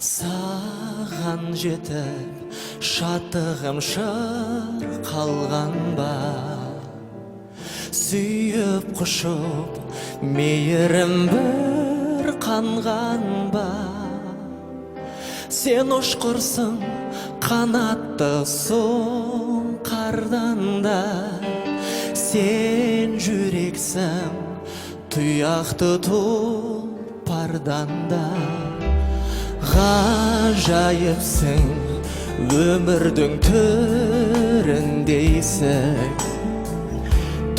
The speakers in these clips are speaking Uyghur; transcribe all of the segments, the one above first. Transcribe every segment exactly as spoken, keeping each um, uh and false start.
ساغان يېتىپ شادلىقىم شىرقالغان بار، سۆيۈپ قوشۇپ مېھرىم بىر قانغان بار. سەن ئۇچقۇرساڭ قاناتتا سۇڭقارداندا، سەن يۈرەكسەن تۇياقتا تۇلپارداندا. غاجايىپسەن ئۆمۈرنىڭ تۆرىن دەيسەن،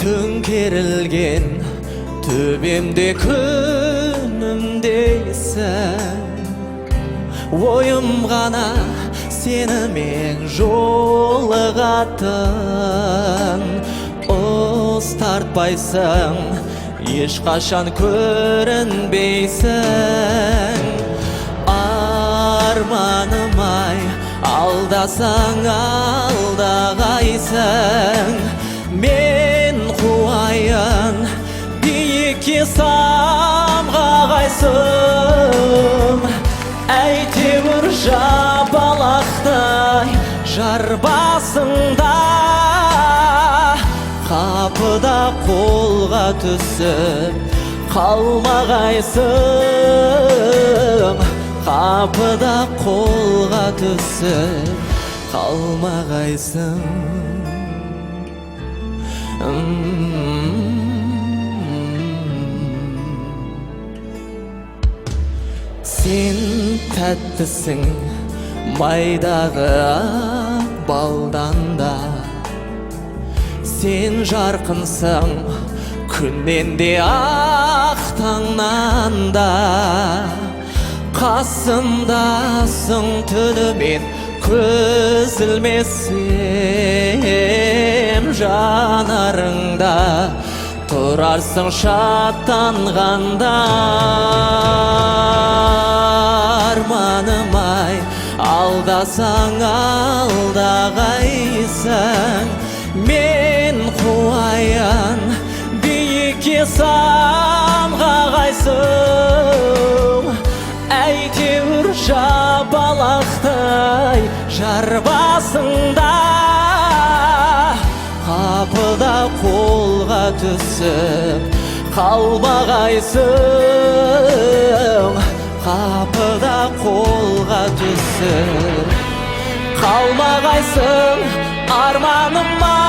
تۆڭكىرىلگەن تۈۋىمدە كۈنۈم دەيسەن. ئويۇمغانا سېنى مەن يوللىغاتتىم، ئۇز تارتپايسەن، ھېچقاچان كۆرۈنمەيسەن. ئارمانىماي، ئالدىساڭ ئالدىغايسەن، مەن قۇۋايىن بىيىككە سامغاغايسەن. ئەي تەۋر شاپالاقتاي يار بېشىڭدا، قاپىدا قولغا تۈسۈپ قالمىغايسەن، قاپىدا قولغا تۈسۈپ قالمىغايسەن. سەن تەتتىسىڭ مايداغا بالداندا، سەن يارقىنساڭ كۈن ئەمدى ئاق تاڭناندا. قاسىمداسىڭ تۈنۈگۈن كۆز ئىلمىسەم يانارىڭدا، تۇرارسەن شادلانغاندا. ئارمانىماي، ئالدىساڭ ئالدىغايسەن، مەن قۇۋايىن بىيىككە سامغاغايسەن. ئەي تەۋر شاپالاقتاي يار بېشىڭدا، قاپىدا قولغا تۈسۈپ قالمىغايسەن، قاپىدا قولغا تۈسۈپ قالمىغايسەن، ئارمانىماي.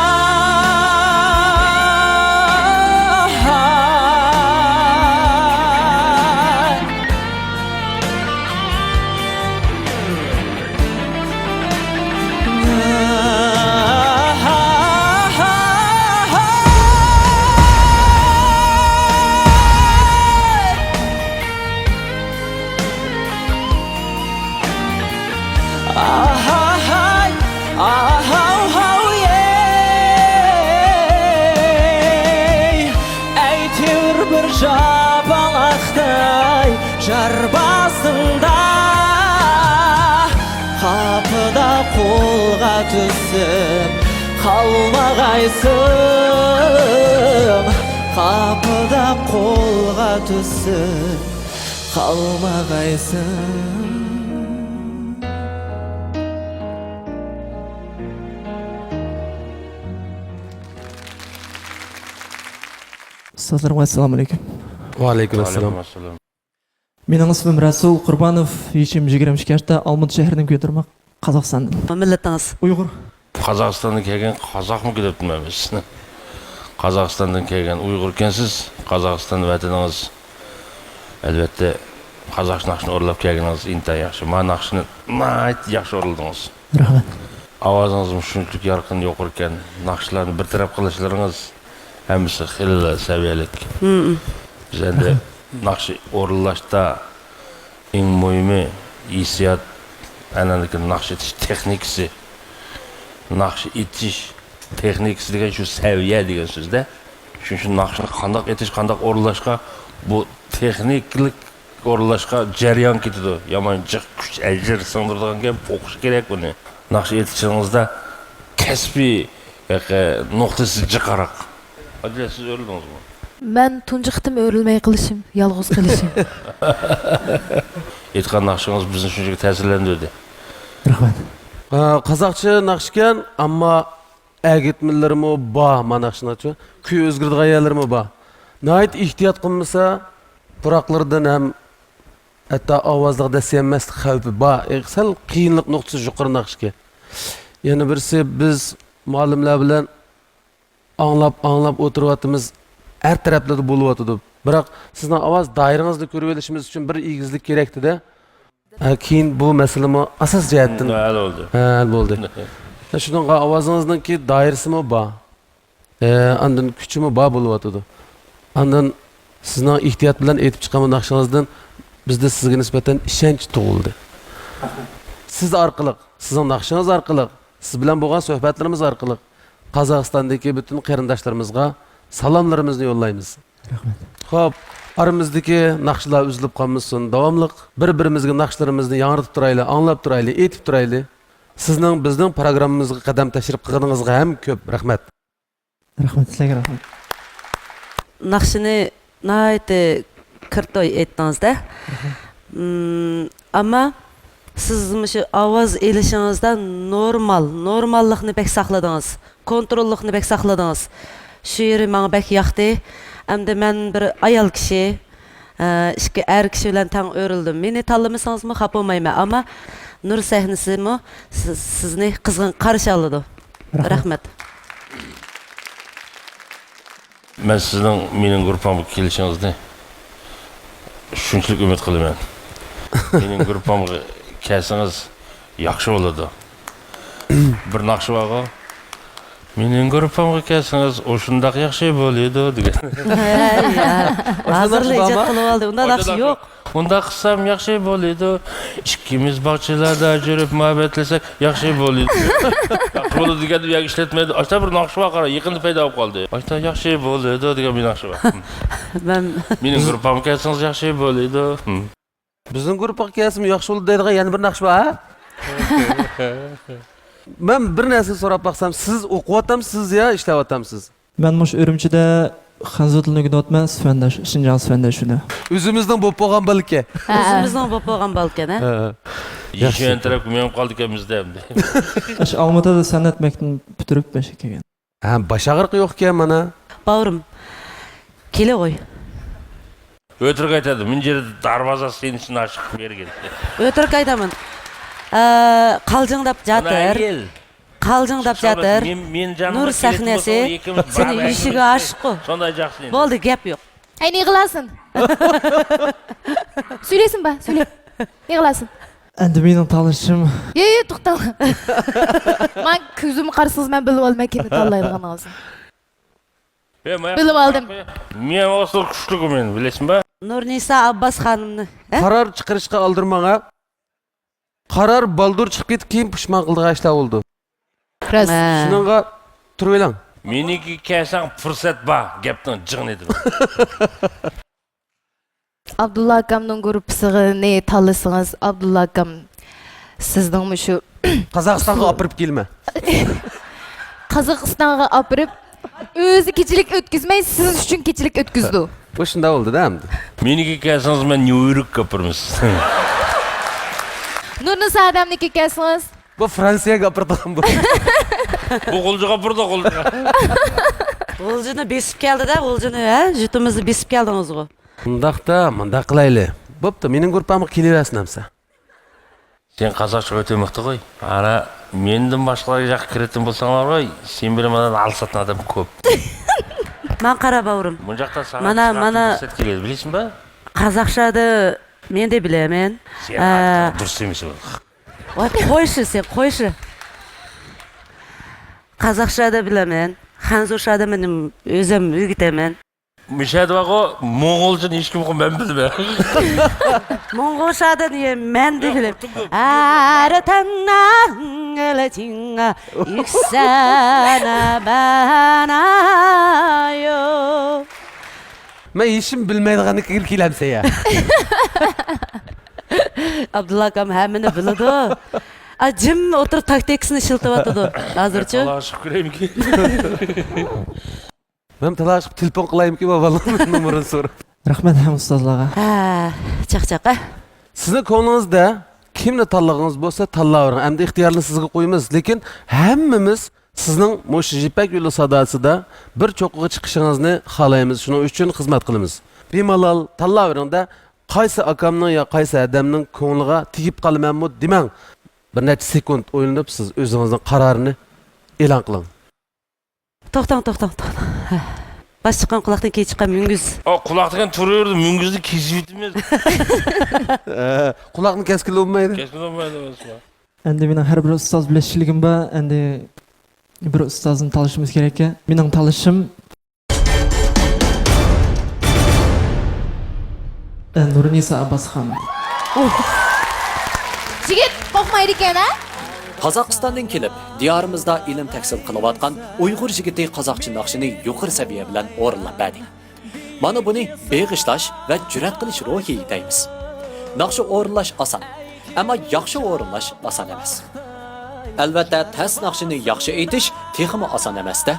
ئاھاھاي، ئاھاۋھاۋ-يەي. ئەي تەۋر بىر شاپالاقتاي يار بېشىڭدا، قاپىدا قولغا تۈسۈپ قالمىغايسەن، قاپىدا قولغا تۈسۈپ قالمىغايسەن. ئۇستازلىرىمغا ئەسسالامۇ ئەلەيكۇم. ۋەئەلەيكۇم ئەسسالام. ۋەئەلەيكۇم ئەسسالام. مېنىڭ ئىسمىم رەسۇل قۇربانوف، يېشىم يىگىرمە ئىككى ياشتا، ئالمۇتا شەھىرىدىن كۆتۈرمە، قازاقىستاندىن. مىللىتىڭىز؟ ئۇيغۇر. قازاقىستاندىن كەلگەن قازاقمۇ دەپتىمەن مەن سىزنى. قازاقىستاندىن كەلگەن ئۇيغۇر ئىكەنسىز، قازاقىستان ۋەتىنىڭىز. ئەلۋەتتە، قازاق ناخشىنى ئورۇنلاپ كەلگىنىڭىز ئىنتايىن ياخشى. مانا ناخشىنى ناھايىتى ياخشى ئورۇندىڭىز. رەھمەت. ئاۋازىڭىزمۇ شۇنچىلىك يارقىن، يۇقىرىكەن. ناخشىلارنى بىر تەرەپ قىلىشلىرىڭىز ھەممىسى خېلىلا سەۋىيەلىك. مم. بىز ئەمدى ناخشا ئورۇنلاشتا ئەڭ مۇھىمى ھېسسىيات، ئاندىن كېيىن ناخشا ئېيتىش تېخنىكىسى. ناخشا ئېيتىش تېخنىكىسى دېگەن شۇ سەۋىيە دېگەن سۆز-دە. شۇ، شۇ ناخشىنى قانداق ئېيتىش، قانداق ئورۇنلاشقا، بۇ تېخنىكىلىق ئورۇنلاشقا جەريان كېتىدۇ. يامان جىق كۈچ، ئەجىر سىڭدۈرىدىغان گەپ، ئوقۇش كېرەك بۇنى. ناخشا ئېيتىشىڭىزدا كەسپىي، ياكى نۇقتىسى جىقراق. ئادىلە، سىز ئۆرلىدىڭىزمۇ؟ مەن تۇنجى قېتىم ئۆرۈلمەي قېلىشىم، يالغۇز قېلىشىم. ئېيتقان ناخشىڭىز بىزنى شۇنچىلىك تەسىرلەندۈردى. رەھمەت. ئە، قازاقچە ناخشىكەن، ئەمما ئەگىتمىلىرىمۇ بار، مانا شۇنداقچۇ. كۈي ئۆزگىرىدىغان يەرلىرىمۇ بار. ناھايىتى ئېھتىيات قىلمىسا، پۇراقلىرىدىن ھەم ھەتتا ئاۋازلىق دەسسىيەلمەسلىك خەۋپى بار. ئە، سەل قىيىنلىق نۇقتىسى يۇقىرى ناخشىكەن. يەنە بىرسى، بىز مۇئەللىملەر بىلەن ئاڭلاپ، ئاڭلاپ ئولتۇرۇۋاتىمىز. ھەر تەرەپلەردە بولۇۋاتىدۇ. بىراق سىزنىڭ ئاۋاز دائىرىڭىزنى كۆرۈۋېلىشىمىز ئۈچۈن بىر ئېگىزلىك كېرەكتىدە. ھە، كېيىن بۇ مەسىلىمۇ ئاساس جەھەتتىن ھەل بولدى. ھە، ھەل بولدى. ھە، شۇنىڭغا ئاۋازىڭىزنىڭكى دائىرىسىمۇ بار. ھە، ئاندىن كۈچىمۇ بار بولۇۋاتىدۇ. ئاندىن سىزنىڭ ئېھتىيات بىلەن ئېيتىپ چىققان بۇ ناخشىڭىزدىن بىزدە سىزگە نىسبەتەن ئىشەنچ تۇغۇلدى. سىز ئارقىلىق، سىزنىڭ ناخشىڭىز ئارقىلىق، سىز بىلەن بولغان سۆھبەتلىرىمىز ئارقىلىق قازاقىستاندىكى پۈتۈن قېرىنداشلىرىمىزغا سالاملىرىمىزنى يوللايمىز. رەھمەت. خوپ، ئارىمىزدىكى ناخشىلار ئۈزۈلۈپ قالمىسۇن، داۋاملىق بىر-بىرىمىزگە ناخشىلىرىمىزنى ياڭرىتىپ تۇرايلى، ئاڭلاپ تۇرايلى، ئېيتىپ تۇرايلى. سىزنىڭ بىزنىڭ پروگراممىمىزغا قەدەم تەشرىپ قىلغىنىڭىزغا ھەم كۆپ رەھمەت. رەھمەت، سىلەرگە رەھمەت. ناخشىنى ناھايىتى كىرتوي ئېيتتىڭىز-دە. مم، ئەمما سىز مۇشۇ ئاۋاز ئېلىشىڭىزدا نورمال، نورماللىقنى بەك ساقلىدىڭىز، كونتروللۇقنى بەك ساقلىدىڭىز. شۇ يېرى ماڭا بەك ياقتى. ئەمدى مەن بىر ئايال كىشى، ئە، ئىككى ئەر كىشى بىلەن تەڭ ئۆرۈلدۈم. مېنى تاللىمىسىڭىزمۇ خاپا بولمايمەن، ئەمما نۇر سەھنىسىمۇ سىز، سىزنى قىزغىن قارشى ئالىدۇ. رەھمەت. رەھمەت. مەن سىزنىڭ مېنىڭ گۇرۇپپامغا كېلىشىڭىزنى شۇنچىلىك ئۈمىد قىلىمەن. مېنىڭ گۇرۇپپامغا كەلسىڭىز ياخشى بولىدۇ. بىر ناخشا بارغۇ، «مېنىڭ گۇرۇپپامغا كەلسىڭىز، ئۇ شۇنداق ياخشى بولىدۇ» دېگەن. ھەي، ھەي. ھازىرلا ئىجاد قىلىۋالدى. ئۇنداق ناخشا يوق. «ئۇنداق قىلسام ياخشى بولىدۇ. ئىككىمىز باغچىلاردا يۈرۈپ مۇھەببەتلەشسەك ياخشى بولىدۇ.» ياخشى بولىدۇ دېگەندە بۇ يەرگە ئىشلەتمەيدۇ. ئاشتا بىر ناخشا بار، قارا، يېقىندا پەيدا بولۇپ قالدى. ئاشتا «ياخشى بولىدۇ» دېگەن بىر ناخشا بار. مەن مېنىڭ گۇرۇپپامغا كەلسىڭىز ياخشى بولىدۇ. بىزنىڭ گۇرۇپپىغا كەلسىمۇ ياخشى بولىدۇ دەيدىغان يەنە بىر ناخشا بار، ھە؟ مەن بىر نەرسە سوراپ باقسام، سىز ئوقۇۋاتامسىز يا ئىشلەۋاتامسىز؟ مەن مۇشۇ ئۈرۈمچىدە خەنزۇ تىلىنى ئۆگىنىۋاتىمەن، سۈەنداش، شىنجاڭ سۈەنداش شۇنى. ئۆزىمىزنىڭ بولۇپ بولغان بالىكەن. ھە. ئۆزىمىزنىڭ بولۇپ بولغان بالىكەن، ھە؟ ھە. يىشۈەن تەرەپكە مېڭىپ قالدىكەن بىزدە ئەمدى. ئاشۇ ئالمۇتىدا سەنئەت مەكتىپىنى پۈتتۈرۈپ مەشىگە كەلگەن. ھە، باش ئاغرىقى يوقكەن مانا. باۋرۇم، كېلىغوي. ئۆتۈرۈك ئېيتىدۇ، مۇنجى دارۋازا سېنىسىنى ئاچىق بەرگىن. ئۆتۈرۈك ئېيتىمەن. ئە، قالجىڭداپ جاتىر. قالجىڭداپ جاتىر. نۇر سەھنىسى سېنى يۈشىگە ئاشىققۇ. بولدى، گەپ يوق. ھەي، نېغىلاسىن؟ سۈيلەيسىن با، سۈيلە. نېغىلاسىن؟ ئەمدى مېنىڭ تاللىشىم. يە، يە، توختاڭ. ماڭا كۆزۈمگە قارىسىڭىز، مەن بىلىۋالىمەن كىمنى تاللايدىغىنىڭىزنى. بىلىۋالدىم. مېنىڭ ئوسۇل كۈچلۈكى مېنىڭ، بىلەسىڭبا؟ نۇرنىسا ئابباس خانىمنى. ھە؟ قارار چىقىرىشقا ئالدىرىماڭ، ھە؟ قارار بالدۇر چىقىپ كېتىپ، كېيىن پۇشمان قىلىدىغان ئىشلار بولىدۇ. راست. ھە. شۇنىڭغا تۇرۇۋېلىڭ. مېنىڭكىگە كەلسەڭ پۇرسەت بار، گەپنىڭ جىڭىنى ئېيتىمەن. ئابدۇللا ئاكامنىڭ گۇرۇپپىسىنى تاللىسىڭىز، ئابدۇللا ئاكام سىزنىڭ مۇشۇ قازاقىستانغا ئاپىرىپ كېلىمەن. قازاقىستانغا ئاپىرىپ، ئۆزى كېچىلىك ئۆتكۈزمەي، سىز ئۈچۈن كېچىلىك ئۆتكۈزىدۇ. بۇ شۇنداق بولدى-دە ئەمدى. مېنىڭكىگە كەلسىڭىز، مەن نيۇ يوركقا ئاپىرىمەن سىزنى. نۇرنىسا ئادەمنىڭكىگە كەلسىڭىز. بۇ فرانسىيەگە ئاپىرىدىغان بۇ. بۇ غۇلجىغا ئاپىرىدۇ، غۇلجىغا. غۇلجىنى بېسىپ كەلدى-دە، غۇلجىنى، ھە؟ جۇتىمىزنى بېسىپ كەلدىڭىزغۇ. مۇنداقتا، مۇنداق قىلايلى. بوپتۇ، مېنىڭ گۇرۇپپامغا كېلىۋەرسۇن ئەمسە. سەن قازاقچە ئۆتۈمەكتىغۇي. ئانا، مېنىڭدىن باشقىلار ياخشى كىرىدىغان بولساڭلارغۇ، سەن بىلەن ماندىن ئالساتتىن ئادەم كۆپ. ماڭا قارا، باۋرۇم. مۇنداقتا ساڭا مانا، مانا، پۇرسەت كېلىدۇ، بىلىسەنبۇ؟ قازاقچە دە مەن دە بىلەمەن. سەن ئە، دۇرۇس ئەمەس ئۇ. ۋاي، قويشى سەن، قويشى. قازاقچە دە بىلەمەن. خەنزۇچە دە مەن ئۆزۈم ئۆگىتەمەن. مۇشۇ يەردە بارغۇ، موڭغۇلچىنى ھېچكىم يوق، مەن بىلىمەن. موڭغۇلچە دە مەن دە بىلەم. ئەرتەننەڭ ئېلىچىڭ يۈكسەنە بەنايو. مەن ھېچنېمە بىلمەيدىغاننى كىرىپ كېلەمسەن يا. ئابدۇللا ئاكام ھەممىنى بىلىدۇ. ئا، جىم ئولتۇرۇپ تاكتىكىسىنى ئىشلىتىۋاتىدۇ ھازىرچۇ. ئاللاغا شۈكرەمكى. مەن تالاش تېلېفون قىلايمىكىن، بۇ بالىنىڭ نومۇرىنى سوراپ. رەھمەت ھەم ئۇستازلارغا. ھە، چاقچاق، ھە. سىزنىڭ كۆڭلىڭىزدە كىمنى تاللىغىڭىز بولسا تاللاۋېرىڭ. ئەمدى ئىختىيارنى سىزگە قويىمىز، لېكىن ھەممىمىز سىزنىڭ مۇشۇ يىپەك يولى ساداسىدا بىر چوققىغا چىقىشىڭىزنى خالايمىز، شۇنىڭ ئۈچۈن خىزمەت قىلىمىز. بىمالال تاللاۋېرىڭ-دە، قايسى ئاكامنىڭ يا قايسى ھەدەمنىڭ كۆڭلىگە تېگىپ قالىمەنمۇ دېمەڭ. بىر نەچچە سېكۇنت ئويلىنىپ، سىز ئۆزىڭىزنىڭ قارارىنى ئېلان قىلىڭ. توختاڭ، توختاڭ، توختاڭ. ھە. باش چىققان قۇلاقتىن كېيىن چىققان مۈڭگۈز. ئا، قۇلاق دېگەن تۇرۇۋېرىدۇ، مۈڭگۈزنى كېسىۋېتىمىز. ئە، قۇلاقنى كەسكىلى بولمايدۇ. كەسكىلى بولمايدۇ، بولسا. ئەمدى مېنىڭ ھەر بىر ئۇستاز بىلەن ئىشلىگىنىم بار. ئەمدى بىر ئۇستازنى تاللىشىمىز كېرەككەن. مېنىڭ تاللىشىم، ئە، نۇرنىسا ئابباسخان. يىگىت قورقمايدىكەن، ھە؟ قازاقىستاندىن كېلىپ، دىيارىمىزدا ئىلىم تەھسىل قىلىۋاتقان ئۇيغۇر يىگىتى قازاقچە ناخشىنى يۇقىرى سەۋىيە بىلەن ئورۇنلاپ بەردى. مانا بۇنى بېغىشلاش ۋە جۈرئەت قىلىش روھى دەيمىز. ناخشا ئورۇنلاش ئاسان، ئەمما ياخشى ئورۇنلاش ئاسان ئەمەس. ئەلۋەتتە، تەس ناخشىنى ياخشى ئېيتىش تېخىمۇ ئاسان ئەمەس-دە.